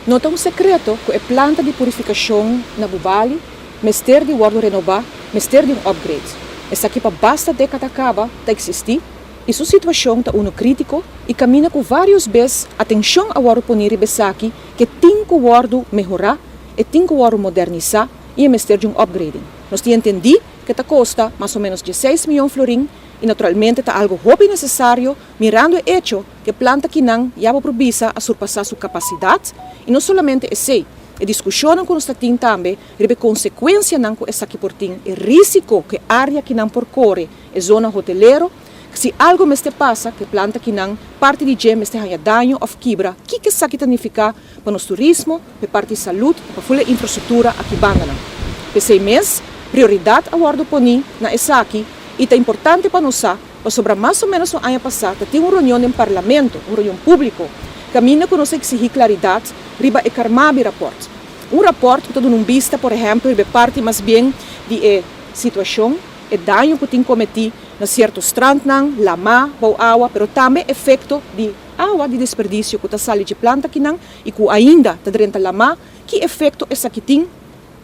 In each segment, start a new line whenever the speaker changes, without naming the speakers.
No ta un sekreto ku e planta di purifikashon na Bubali mester di wòrdu renobá, mester di un upgrade. Esaki pa basta dékada kaba ta eksistí i su situashon ta unu krítiko i kaminda ku vários bes atenshon a wòrdu poní riba esaki ku e tin ku wòrdu mehorá, e tin ku wòrdu modernisá i e mester di un upgrading. Nos tin entendí ku e ta kosta mas o ménos dieseis mion florin i naturalmente ta algu hopi nesesario mirando e echo ku e planta kinan ya bo por bisa a surpasá su kapasidat i no solamente esei, e diskushonnan ku nos ta tin tambe riba e konsekuensianan ku esaki por tin, e rísiko ku e área kinan por kore, e zona hotelero, ku si algu mester pasa ku e planta kinan parti di dje mester haña daño òf kibra, kiko esaki ta nifiká pa nos turismo, pa e parti salud, pa ful e infrastruktura aki bandanan. P'esei mes, prioridat a wòrdu poní na esaki i ta importante pa nos sa, Pasobra mas o ménos un aña pasá ta tin un reunion den Parlamento, un reunion públiko, kaminda ku nos a eksigí klaridat riba e Carmabi Rapport. Un rapòrt ku ta duna un bista, por ehèmpel, riba e parti mas bien di e situashon, e daño ku tin kometí na sierto strandnan, lamá bou awa, pero tambe efekto di awa di desperdisio ku ta sali dje planta akinan i ku ainda ta drenta lamá, ki efekto esaki tin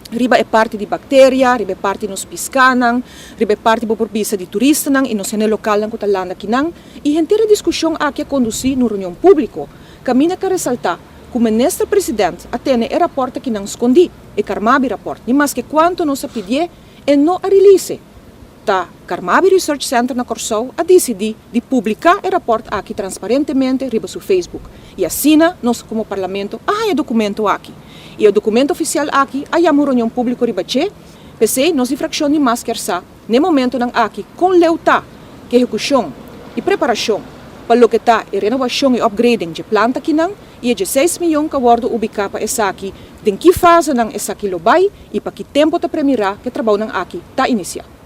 riba e parti di bakteria, riba e parti nos piskanan, riba e parti bo por bisa di turistanan i nos hende lokalnan ku ta landa akinan. I henter e diskushon aki a kondusí na un reunion públiko. Kaminda ta resaltá ku Minister President a tene e rapòrt akinan skondí, e Carmabi Rapport, ni maske kuantu nos a pidié, e no a release. Ta Carmabi Research Center na Kòrsou a disidí di publiká e rapòrt aki transparentemente riba su Facebook i asina nos komo Parlamento a haña e dokumento aki. I e dokumento ofisial aki a yama un reunion públiko riba dje. P'esei nos di frakshon di mas kier sa n'e momentonan aki kon leu ta ku ehekushon i preparashon pa loke ta e renobashon i upgrading dje planta akinan i e dieseis miyon ku a wòrdu ubiká pa esaki, den ki fasenan esaki lo bai i pa ki tempu ta premirá ku e trabounan aki ta inisiá.